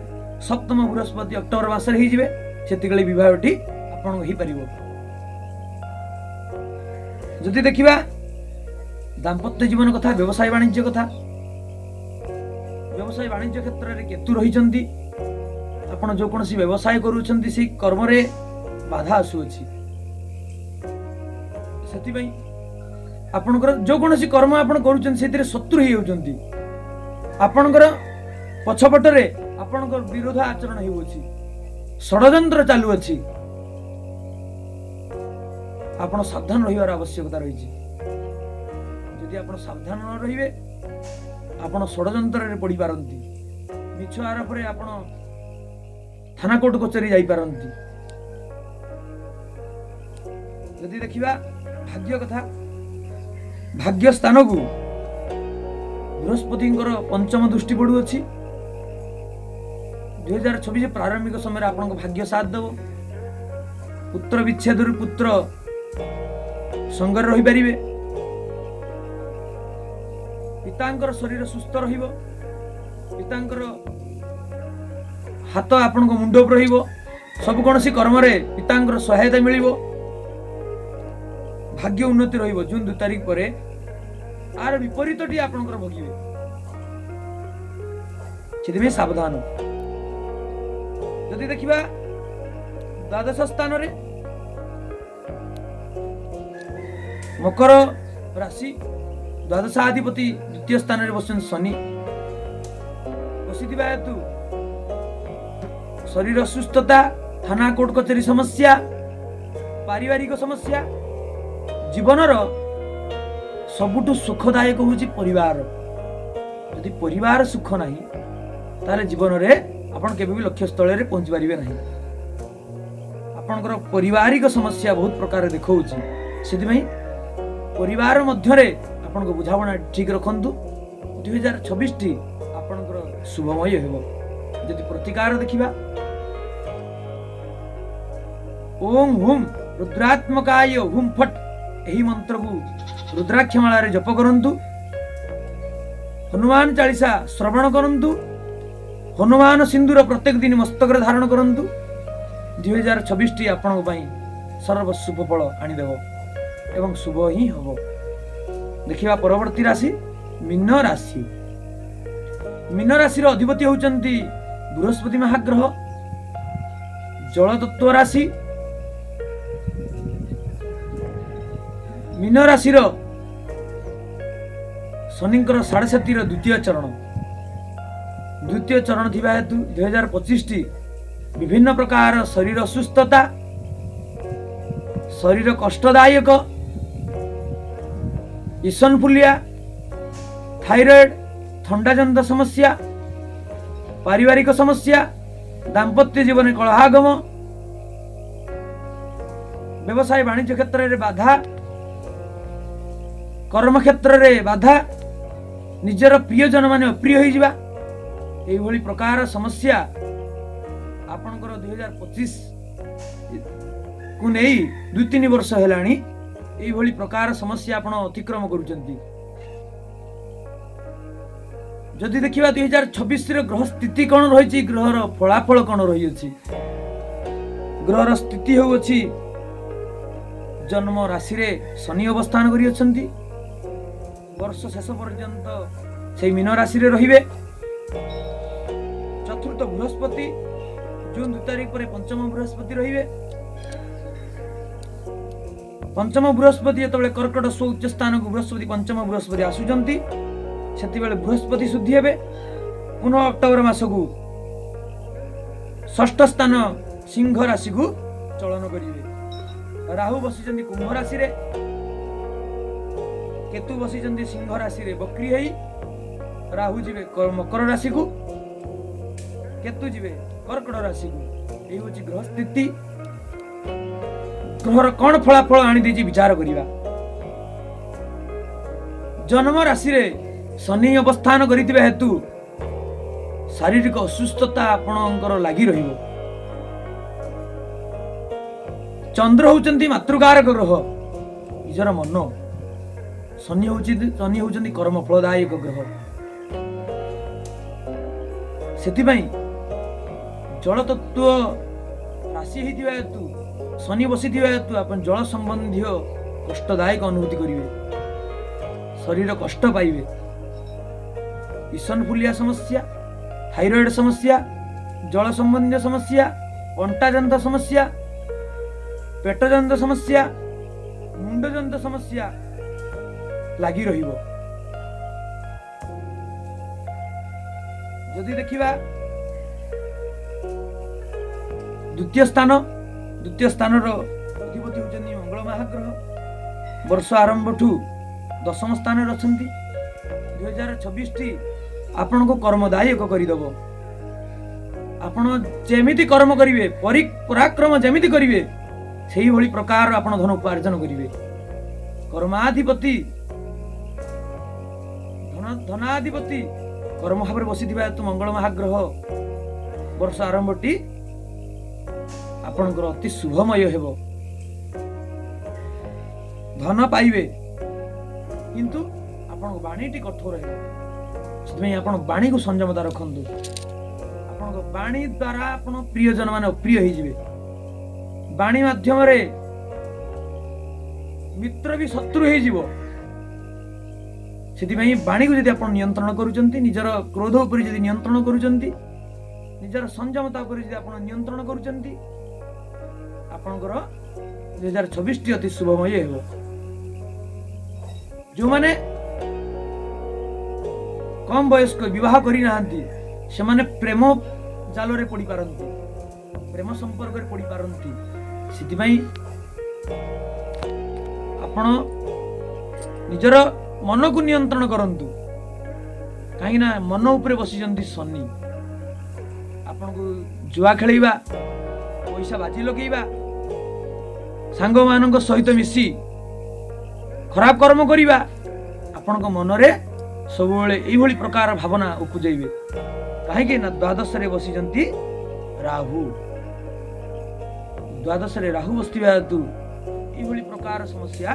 ସପ୍ତମ ବୃହସ୍ପତି ଅକ୍ଟୋବର ମାସରେ ହେଇଯିବେ, ସେତିକିବେଳେ ବିବାହଟି ଆପଣଙ୍କ ହେଇପାରିବ। ଯଦି ଦେଖିବା ଦାମ୍ପତ୍ୟ ଜୀବନ କଥା, ବ୍ୟବସାୟ ବାଣିଜ୍ୟ କଥା, ବ୍ୟବସାୟ ବାଣିଜ୍ୟ କ୍ଷେତ୍ରରେ କେତୁ ରହିଛନ୍ତି। ଆପଣ ଯେକୌଣସି ବ୍ୟବସାୟ କରୁଛନ୍ତି, ସେଇ କର୍ମରେ ବାଧା ଆସୁଅଛି। ସେଥିପାଇଁ ଆପଣଙ୍କର ଯେକୌଣସି କର୍ମ ଆପଣ କରୁଛନ୍ତି, ସେଥିରେ ଶତ୍ରୁ ହେଇଯାଉଛନ୍ତି। ଆପଣଙ୍କର ପଛପଟରେ ଆପଣଙ୍କର ବିରୋଧ ଆଚରଣ ହେଉଅଛି, ଷଡ଼ଯନ୍ତ୍ର ଚାଲୁଅଛି। ଆପଣ ସାବଧାନ ରହିବାର ଆବଶ୍ୟକତା ରହିଛି। ଯଦି ଆପଣ ସାବଧାନ ନ ରହିବେ, ଆପଣ ଷଡ଼ଯନ୍ତ୍ରରେ ପଡ଼ିପାରନ୍ତି। ମିଛ ଆରୋପରେ ଆପଣ ଥାନା କୋର୍ଟ କଚେରୀ ଯାଇପାରନ୍ତି। ଯଦି ଦେଖିବା ଭାଗ୍ୟ କଥା, ଭାଗ୍ୟ ସ୍ଥାନକୁ ବୃହସ୍ପତିଙ୍କର ପଞ୍ଚମ ଦୃଷ୍ଟି ପଡ଼ୁଅଛି। 2026 ପ୍ରାରମ୍ଭିକ ସମୟରେ ଆପଣଙ୍କ ଭାଗ୍ୟ ସାଥ ଦେବ। ପୁତ୍ର ବିଚ୍ଛେଦରୁ ପୁତ୍ର ସଙ୍ଗରେ ରହିପାରିବେ। ପିତାଙ୍କର ଶରୀର ସୁସ୍ଥ ରହିବ। ପିତାଙ୍କର ହାତ ଆପଣଙ୍କ ମୁଣ୍ଡ ଉପରେ ରହିବ। ସବୁ କୌଣସି କର୍ମରେ ପିତାଙ୍କର ସହାୟତା ମିଳିବ। ଭାଗ୍ୟ ଉନ୍ନତି ରହିବ ଜୁନ 2 ତାରିଖ ପରେ। ଆର ବିପରୀତଟି ଆପଣଙ୍କର ଭୋଗିବେ, ସେଥିପାଇଁ ସାବଧାନ। ଯଦି ଦେଖିବା ଦ୍ୱାଦଶ ସ୍ଥାନରେ ମକର ରାଶି ଦ୍ୱାଦଶାଧିପତି ଦ୍ୱିତୀୟ ସ୍ଥାନରେ ବସିଛନ୍ତି ଶନି। ବସିଥିବା ହେତୁ ଶରୀର ଅସୁସ୍ଥତା, ଥାନା କୋର୍ଟ କଚେରୀ ସମସ୍ୟା, ପାରିବାରିକ ସମସ୍ୟା। ଜୀବନର ସବୁଠୁ ସୁଖଦାୟକ ହେଉଛି ପରିବାର। ଯଦି ପରିବାର ସୁଖ ନାହିଁ, ତାହେଲେ ଜୀବନରେ ଆପଣ କେବେ ବି ଲକ୍ଷ୍ୟସ୍ଥଳରେ ପହଞ୍ଚି ପାରିବେ ନାହିଁ। ଆପଣଙ୍କର ପାରିବାରିକ ସମସ୍ୟା ବହୁତ ପ୍ରକାର ଦେଖାଉଛି, ସେଥିପାଇଁ ପରିବାର ମଧ୍ୟରେ ଆପଣଙ୍କ ବୁଝାମଣା ଠିକ ରଖନ୍ତୁ। 2026ଟି ଆପଣଙ୍କର ଶୁଭମୟ ହେବ। ଯଦି ପ୍ରତିକାର ଦେଖିବା, ଓಂ ହୁମ୍ ରୁଦ୍ରାତ୍ମକାୟ ହୁମ୍ ଫଟ୍ ଏହି ମନ୍ତ୍ରକୁ ରୁଦ୍ରାକ୍ଷମାଳାରେ ଜପ କରନ୍ତୁ। ହନୁମାନ ଚାଳିଶା ଶ୍ରବଣ କରନ୍ତୁ। ହନୁମାନ ସିନ୍ଦୁର ପ୍ରତ୍ୟେକ ଦିନ ମସ୍ତକରେ ଧାରଣ କରନ୍ତୁ। 2026ଟି ଆପଣଙ୍କ ପାଇଁ ସର୍ବ ଶୁଭ ଫଳ ଆଣିଦେବ ଏବଂ ଶୁଭ ହିଁ ହେବ। ଦେଖିବା ପରବର୍ତ୍ତୀ ରାଶି ମୀନ ରାଶି। ମୀନ ରାଶିର ଅଧିପତି ହେଉଛନ୍ତି ବୃହସ୍ପତି ମହାଗ୍ରହ, ଜଳତତ୍ତ୍ୱ ରାଶି। ମୀନ ରାଶିର ଶନିଙ୍କର ସାଢ଼େ ସାତିର ଦ୍ୱିତୀୟ ଚରଣ, ଦ୍ୱିତୀୟ ଚରଣ ଥିବା ହେତୁ 2025ଟି ବିଭିନ୍ନ ପ୍ରକାର ଶରୀର ଅସୁସ୍ଥତା, ଶରୀର କଷ୍ଟଦାୟକ, ଇସନଫୁଲିଆ, ଥାଇରଏଡ୍, ଥଣ୍ଡାଜନିତ ସମସ୍ୟା, ପାରିବାରିକ ସମସ୍ୟା, ଦାମ୍ପତ୍ୟ ଜୀବନରେ କଳହାଗମ, ବ୍ୟବସାୟ ବାଣିଜ୍ୟ କ୍ଷେତ୍ରରେ ବାଧା, କର୍ମକ୍ଷେତ୍ରରେ ବାଧା, ନିଜର ପ୍ରିୟଜନମାନେ ଅପ୍ରିୟ ହୋଇଯିବା, ଏଇଭଳି ପ୍ରକାର ସମସ୍ୟା ଆପଣଙ୍କର 2025 କୁ ନେଇ 2-3 ବର୍ଷ ହେଲାଣି ଏଇଭଳି ପ୍ରକାର ସମସ୍ୟା ଆପଣ ଅତିକ୍ରମ କରୁଛନ୍ତି। ଯଦି ଦେଖିବା 2026ର ଗ୍ରହ ସ୍ଥିତି କ'ଣ ରହିଛି, ଗ୍ରହର ଫଳାଫଳ କ'ଣ ରହିଅଛି। ଗ୍ରହର ସ୍ଥିତି ହେଉଅଛି ଜନ୍ମ ରାଶିରେ ଶନି ଅବସ୍ଥାନ କରିଅଛନ୍ତି। ବର୍ଷ ଶେଷ ପର୍ଯ୍ୟନ୍ତ ସେଇ ମୀନ ରାଶିରେ ରହିବେ। ଚତୁର୍ଥ ବୃହସ୍ପତି, ଜୁନ 2 ତାରିଖ ପରେ ପଞ୍ଚମ ବୃହସ୍ପତି ରହିବେ। ପଞ୍ଚମ ବୃହସ୍ପତି ଯେତେବେଳେ କର୍କଟ ସ୍ୱ ଉଚ୍ଚ ସ୍ଥାନକୁ ବୃହସ୍ପତି ପଞ୍ଚମ ବୃହସ୍ପତି ଆସୁଛନ୍ତି, ସେତେବେଳେ ବୃହସ୍ପତି ଶୁଦ୍ଧି ହେବେ। ପୁନଃ ଅକ୍ଟୋବର ମାସକୁ ଷଷ୍ଠ ସ୍ଥାନ ସିଂହ ରାଶିକୁ ଚଳନ କରିବେ। ରାହୁ ବସିଛନ୍ତି କୁମ୍ଭ ରାଶିରେ, କେତୁ ବସିଛନ୍ତି ସିଂହ ରାଶିରେ ବକ୍ରି ହେଇ। ରାହୁ ଯିବେ ମକର ରାଶିକୁ, କେତୁ ଯିବେ କର୍କଟ ରାଶିକୁ। ଏଇ ହେଉଛି ଗ୍ରହ ସ୍ଥିତି। ଗ୍ରହର କ'ଣ ଫଳାଫଳ ଆଣିଦେଇଛି ବିଚାର କରିବା। ଜନ୍ମ ରାଶିରେ ଶନି ଅବସ୍ଥାନ କରିଥିବା ହେତୁ ଶାରୀରିକ ଅସୁସ୍ଥତା ଆପଣଙ୍କର ଲାଗି ରହିବ। ଚନ୍ଦ୍ର ହେଉଛନ୍ତି ମାତୃକାରକ ଗ୍ରହ, ନିଜର ମନ। ଶନି ହେଉଛନ୍ତି କର୍ମ ଫଳଦାୟକ ଗ୍ରହ। ସେଥିପାଇଁ ଜଳତତ୍ତ୍ୱ ରାଶି ହେଇଥିବା ହେତୁ, ଶନି ବସିଥିବା ହେତୁ ଆପଣ ଜଳ ସମ୍ବନ୍ଧୀୟ କଷ୍ଟଦାୟକ ଅନୁଭୂତି କରିବେ, ଶରୀର କଷ୍ଟ ପାଇବେ। ଇସନଫୁଲିଆ ସମସ୍ୟା, ଥାଇରଏଡ୍ ସମସ୍ୟା, ଜଳ ସମ୍ବନ୍ଧୀୟ ସମସ୍ୟା, ଅଣ୍ଟାଜନିତ ସମସ୍ୟା, ପେଟଜନିତ ସମସ୍ୟା, ମୁଣ୍ଡଜନିତ ସମସ୍ୟା ଲାଗି ରହିବ। ଯଦି ଦେଖିବା ଦ୍ୱିତୀୟ ସ୍ଥାନ, ଦ୍ୱିତୀୟ ସ୍ଥାନର ଅଧିପତି ହେଉଛନ୍ତି ମଙ୍ଗଳ ମହାଗ୍ରହ। ବର୍ଷ ଆରମ୍ଭଠୁ ଦଶମ ସ୍ଥାନରେ ଅଛନ୍ତି। 2026ଟି ଆପଣଙ୍କୁ କର୍ମଦାୟକ କରିଦେବ। ଆପଣ ଯେମିତି କର୍ମ କରିବେ, ପରାକ୍ରମ ଯେମିତି କରିବେ, ସେଇଭଳି ପ୍ରକାର ଆପଣ ଧନ ଉପାର୍ଜନ କରିବେ। କର୍ମାଧିପତି ଧନାଧିପତି କର୍ମ ଭାବରେ ବସିଥିବା ହେତୁ ମଙ୍ଗଳ ମହାଗ୍ରହ ବର୍ଷ ଆରମ୍ଭଟି ଆପଣଙ୍କର ଅତି ଶୁଭମୟ ହେବ। ଧନ ପାଇବେ, କିନ୍ତୁ ଆପଣଙ୍କ ବାଣୀଟି କଠୋର ହେବ। ସେଥିପାଇଁ ଆପଣ ବାଣୀକୁ ସଂଯମତା ରଖନ୍ତୁ। ଆପଣଙ୍କ ବାଣୀ ଦ୍ୱାରା ଆପଣ ପ୍ରିୟଜନ ମାନେ ଅପ୍ରିୟ ହେଇଯିବେ। ବାଣୀ ମାଧ୍ୟମରେ ମିତ୍ର ବି ଶତ୍ରୁ ହେଇଯିବ। ସେଥିପାଇଁ ବାଣୀକୁ ଯଦି ଆପଣ ନିୟନ୍ତ୍ରଣ କରୁଛନ୍ତି, ନିଜର କ୍ରୋଧ ଉପରେ ଯଦି ନିୟନ୍ତ୍ରଣ କରୁଛନ୍ତି, ନିଜର ସଂଯମତା ଉପରେ ଯଦି ଆପଣ ନିୟନ୍ତ୍ରଣ କରୁଛନ୍ତି, ଆପଣଙ୍କର 2026ଟି ଅତି ଶୁଭମୟ ହେବ। ଯେଉଁମାନେ କମ ବୟସ୍କ, ବିବାହ କରିନାହାନ୍ତି, ସେମାନେ ପ୍ରେମ ଜାଲରେ ପଡ଼ିପାରନ୍ତି, ପ୍ରେମ ସମ୍ପର୍କରେ ପଡ଼ିପାରନ୍ତି। ସେଥିପାଇଁ ଆପଣ ନିଜର ମନକୁ ନିୟନ୍ତ୍ରଣ କରନ୍ତୁ, କାହିଁକି ନା ମନ ଉପରେ ବସିଛନ୍ତି ଶନି। ଆପଣଙ୍କୁ ଜୁଆ ଖେଳେଇବା, ପଇସା ବାଜି ଲଗେଇବା, ସାଙ୍ଗମାନଙ୍କ ସହିତ ମିଶି ଖରାପ କର୍ମ କରିବା, ଆପଣଙ୍କ ମନରେ ସବୁବେଳେ ଏଇଭଳି ପ୍ରକାର ଭାବନା ଉପୁଜାଇବେ। କାହିଁକି ନା ଦ୍ୱାଦଶରେ ବସିଛନ୍ତି ରାହୁ। ଦ୍ୱାଦଶରେ ରାହୁ ବସିଥିବା ହେତୁ ଏଇଭଳି ପ୍ରକାର ସମସ୍ୟା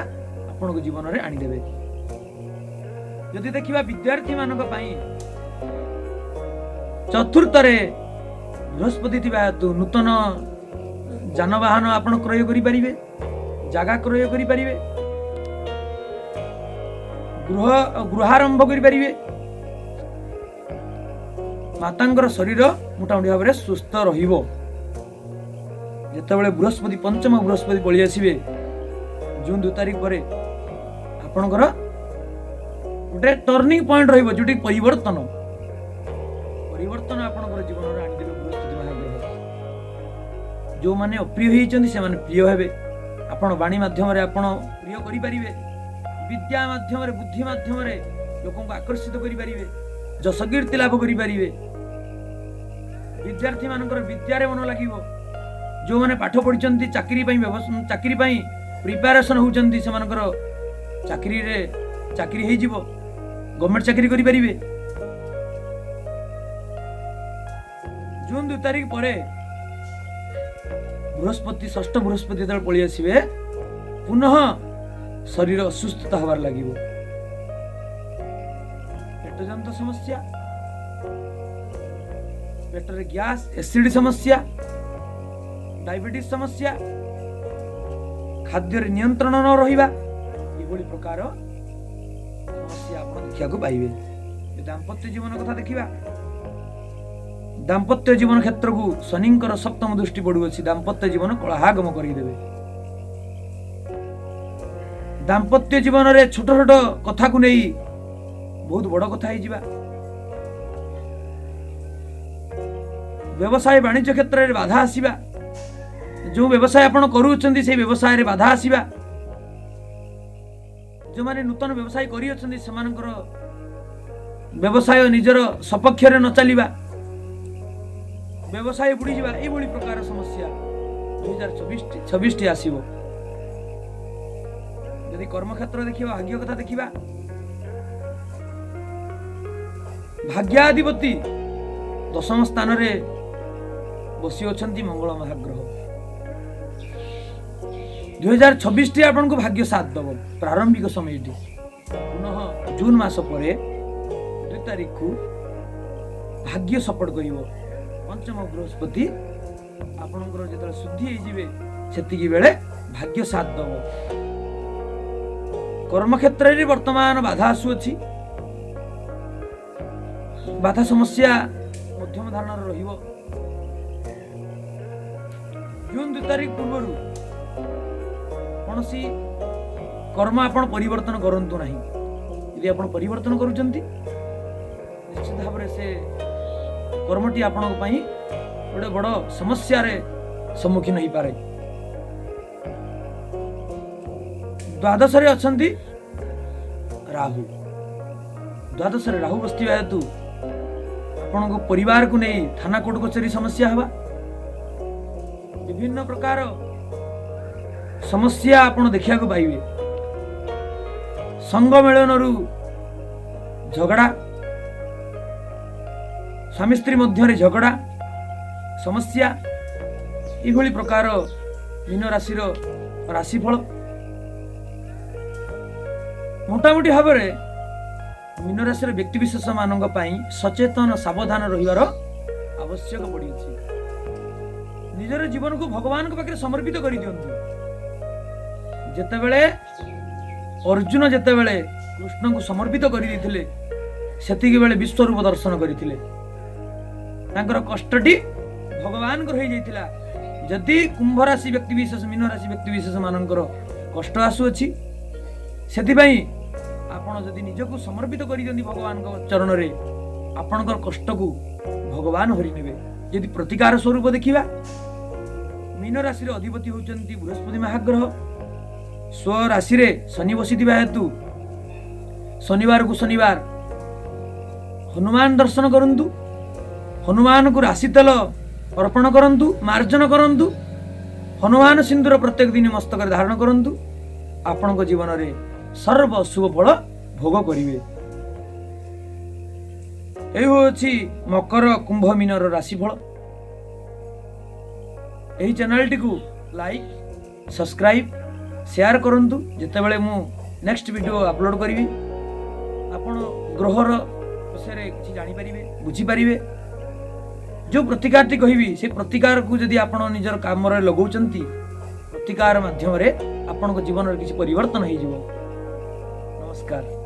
ଆପଣଙ୍କ ଜୀବନରେ ଆଣିଦେବେ। ଯଦି ଦେଖିବା ବିଦ୍ୟାର୍ଥୀମାନଙ୍କ ପାଇଁ, ଚତୁର୍ଥରେ ବୃହସ୍ପତି ଥିବା ହେତୁ ନୂତନ ଯାନବାହନ ଆପଣ କ୍ରୟ କରିପାରିବେ, ଜାଗା କ୍ରୟ କରିପାରିବେ, ଗୃହାରମ୍ଭ କରିପାରିବେ। ମାତାଙ୍କର ଶରୀର ମୋଟାମୋଟି ଭାବରେ ସୁସ୍ଥ ରହିବ। ଯେତେବେଳେ ବୃହସ୍ପତି, ପଞ୍ଚମ ବୃହସ୍ପତି ପଳେଇ ଆସିବେ ଜୁନ 2 ତାରିଖ ପରେ, ଆପଣଙ୍କର ଗୋଟେ ଟର୍ଣ୍ଣିଂ ପଏଣ୍ଟ ରହିବ, ଯୋଉଠି ପରିବର୍ତ୍ତନ ଆପଣଙ୍କର ଜୀବନରେ ଆଣିଦେବେ ବୃହସ୍ପତି ମହାଗ୍ରହ। ଯେଉଁମାନେ ଅପ୍ରିୟ ହେଇଛନ୍ତି, ସେମାନେ ପ୍ରିୟ ହେବେ। ଆପଣ ବାଣୀ ମାଧ୍ୟମରେ ଆପଣ ପ୍ରିୟ କରିପାରିବେ। ବିଦ୍ୟା ମାଧ୍ୟମରେ, ବୁଦ୍ଧି ମାଧ୍ୟମରେ ଲୋକଙ୍କୁ ଆକର୍ଷିତ କରିପାରିବେ, ଯଶକୀର୍ତ୍ତି ଲାଭ କରିପାରିବେ। ବିଦ୍ୟାର୍ଥୀମାନଙ୍କର ବିଦ୍ୟାରେ ମନ ଲାଗିବ। ଯେଉଁମାନେ ପାଠ ପଢ଼ିଛନ୍ତି, ଚାକିରି ପାଇଁ ପ୍ରିପାରେସନ୍ ହେଉଛନ୍ତି, ସେମାନଙ୍କର ଚାକିରିରେ ଚାକିରି ହେଇଯିବ, ଗଭର୍ଣ୍ଣମେଣ୍ଟ ଚାକିରି କରିପାରିବେ। ଜୁନ 2 ତାରିଖ ପରେ ବୃହସ୍ପତି, ଷଷ୍ଠ ବୃହସ୍ପତି ଯେତେବେଳେ ପଳେଇ ଆସିବେ, ପୁନଃ ଶରୀର ଅସୁସ୍ଥତା ହେବାର ଲାଗିବ। ପେଟଜନିତ ସମସ୍ୟା, ପେଟରେ ଗ୍ୟାସ୍, ଏସିଡ୍ ସମସ୍ୟା, ଡାଇବେଟିସ୍ ସମସ୍ୟା, ଖାଦ୍ୟରେ ନିୟନ୍ତ୍ରଣ ନ ରହିବା, ଏଭଳି ପ୍ରକାର ସମସ୍ୟା ଆପଣ ଦେଖିବାକୁ ପାଇବେ। ଦାମ୍ପତ୍ୟ ଜୀବନ କଥା ଦେଖିବା, ଦାମ୍ପତ୍ୟ ଜୀବନ କ୍ଷେତ୍ରକୁ ଶନିଙ୍କର ସପ୍ତମ ଦୃଷ୍ଟି ପଡୁଅଛି। ଦାମ୍ପତ୍ୟ ଜୀବନ କଳହାଗମ କରିଦେବେ। ଦାମ୍ପତ୍ୟ ଜୀବନରେ ଛୋଟ ଛୋଟ କଥାକୁ ନେଇ ବହୁତ ବଡ଼ କଥା ହେଇଯିବା, ବ୍ୟବସାୟ ବାଣିଜ୍ୟ କ୍ଷେତ୍ରରେ ବାଧା ଆସିବା, ଯେଉଁ ବ୍ୟବସାୟ ଆପଣ କରୁଅଛନ୍ତି ସେଇ ବ୍ୟବସାୟରେ ବାଧା ଆସିବା, ଯେଉଁମାନେ ନୂତନ ବ୍ୟବସାୟ କରିଅଛନ୍ତି ସେମାନଙ୍କର ବ୍ୟବସାୟ ନିଜର ସପକ୍ଷରେ ନ ଚାଲିବା, ବ୍ୟବସାୟ ବୁଡ଼ିଯିବା, ଏଇଭଳି ପ୍ରକାର ସମସ୍ୟା 2026ଟି ଆସିବ। ଯଦି କର୍ମକ୍ଷେତ୍ର ଦେଖିବା, ଭାଗ୍ୟ କଥା ଦେଖିବା, ଭାଗ୍ୟାଧିପତି ଦଶମ ସ୍ଥାନରେ ବସି ଅଛନ୍ତି ମଙ୍ଗଳ ମହାଗ୍ରହ। 2026ଟି ଆପଣଙ୍କୁ ଭାଗ୍ୟ ସାଥ ଦେବ ପ୍ରାରମ୍ଭିକ ସମୟଟି। ପୁନଃ ଜୁନ ମାସ ପରେ 2 ତାରିଖକୁ ଭାଗ୍ୟ ସପୋର୍ଟ କରିବ। ପଞ୍ଚମ ବୃହସ୍ପତି ଆପଣଙ୍କର ଯେତେବେଳେ ଶୁଦ୍ଧି ହେଇଯିବେ, ସେତିକି ବେଳେ ଭାଗ୍ୟ ସାଥ ଦେବ। କର୍ମକ୍ଷେତ୍ରରେ ବର୍ତ୍ତମାନ ବାଧା ଆସୁଅଛି। ବାଧା ସମସ୍ୟା ମଧ୍ୟମ ଧରଣର ରହିବ। ଜୁନ 2 ତାରିଖ ପୂର୍ବରୁ କୌଣସି କର୍ମ ଆପଣ ପରିବର୍ତ୍ତନ କରନ୍ତୁ ନାହିଁ। ଯଦି ଆପଣ ପରିବର୍ତ୍ତନ କରୁଛନ୍ତି, ନିଶ୍ଚିତ ଭାବରେ ସେ କର୍ମଟି ଆପଣଙ୍କ ପାଇଁ ଗୋଟେ ବଡ଼ ସମସ୍ୟାରେ ସମ୍ମୁଖୀନ ହେଇପାରେ। ଦ୍ୱାଦଶରେ ଅଛନ୍ତି ରାହୁ। ଦ୍ୱାଦଶରେ ରାହୁ ବସିଥିବା ହେତୁ ଆପଣଙ୍କ ପରିବାରକୁ ନେଇ ଥାନା, କୋର୍ଟ କଚେରୀ ସମସ୍ୟା ହେବା, ବିଭିନ୍ନ ପ୍ରକାର ସମସ୍ୟା ଆପଣ ଦେଖିବାକୁ ପାଇବେ। ସଙ୍ଗ ମେଳନରୁ ଝଗଡ଼ା, ସ୍ୱାମୀ ସ୍ତ୍ରୀ ମଧ୍ୟରେ ଝଗଡ଼ା ସମସ୍ୟା, ଏଇଭଳି ପ୍ରକାର ମୀନ ରାଶିର ରାଶିଫଳ। ମୋଟାମୋଟି ଭାବରେ ମୀନ ରାଶିର ବ୍ୟକ୍ତିବିଶେଷ ମାନଙ୍କ ପାଇଁ ସଚେତନ ସାବଧାନ ରହିବାର ଆବଶ୍ୟକ ପଡ଼ିଅଛି। ନିଜର ଜୀବନକୁ ଭଗବାନଙ୍କ ପାଖରେ ସମର୍ପିତ କରିଦିଅନ୍ତୁ। ଯେତେବେଳେ ଅର୍ଜୁନ ଯେତେବେଳେ କୃଷ୍ଣଙ୍କୁ ସମର୍ପିତ କରିଦେଇଥିଲେ, ସେତିକି ବେଳେ ବିଶ୍ୱରୂପ ଦର୍ଶନ କରିଥିଲେ। ତାଙ୍କର କଷ୍ଟଟି ଭଗବାନଙ୍କର ହେଇଯାଇଥିଲା। ଯଦି କୁମ୍ଭ ରାଶି ବ୍ୟକ୍ତି ବିଶେଷ, ମୀନ ରାଶି ବ୍ୟକ୍ତି ବିଶେଷ ମାନଙ୍କର କଷ୍ଟ ଆସୁଅଛି, ସେଥିପାଇଁ ଆପଣ ଯଦି ନିଜକୁ ସମର୍ପିତ କରିଦିଅନ୍ତି ଭଗବାନଙ୍କ ଚରଣରେ, ଆପଣଙ୍କର କଷ୍ଟକୁ ଭଗବାନ ହରି ନେବେ। ଯଦି ପ୍ରତିକାର ସ୍ୱରୂପ ଦେଖିବା, ମୀନ ରାଶିର ଅଧିପତି ହେଉଛନ୍ତି ବୃହସ୍ପତି ମହାଗ୍ରହ। ସ୍ୱରାଶିରେ ଶନି ବସିଥିବା ହେତୁ ଶନିବାରକୁ ଶନିବାର ହନୁମାନ ଦର୍ଶନ କରନ୍ତୁ, ହନୁମାନଙ୍କୁ ରାଶି ତେଲ ଅର୍ପଣ କରନ୍ତୁ, ମାର୍ଜନ କରନ୍ତୁ, ହନୁମାନ ସିନ୍ଦୁର ପ୍ରତ୍ୟେକ ଦିନ ମସ୍ତକରେ ଧାରଣ କରନ୍ତୁ। ଆପଣଙ୍କ ଜୀବନରେ ସର୍ବ ଶୁଭ ଫଳ ଭୋଗ କରିବେ। ଏହି ହେଉଛି ମକର, କୁମ୍ଭ, ମୀନର ରାଶିଫଳ। ଏହି ଚ୍ୟାନେଲଟିକୁ ଲାଇକ୍, ସବସ୍କ୍ରାଇବ୍, ସେୟାର କରନ୍ତୁ। ଯେତେବେଳେ ମୁଁ ନେକ୍ସଟ ଭିଡ଼ିଓ ଅପଲୋଡ଼ କରିବି, ଆପଣ ଗ୍ରହର ବିଷୟରେ କିଛି ଜାଣିପାରିବେ, ବୁଝିପାରିବେ। ଯେଉଁ ପ୍ରତିକାରଟି କହିବି, ସେ ପ୍ରତିକାରକୁ ଯଦି ଆପଣ ନିଜର କାମରେ ଲଗାଉଛନ୍ତି, ପ୍ରତିକାର ମାଧ୍ୟମରେ ଆପଣଙ୍କ ଜୀବନରେ କିଛି ପରିବର୍ତ୍ତନ ହେଇଯିବ। ନମସ୍କାର।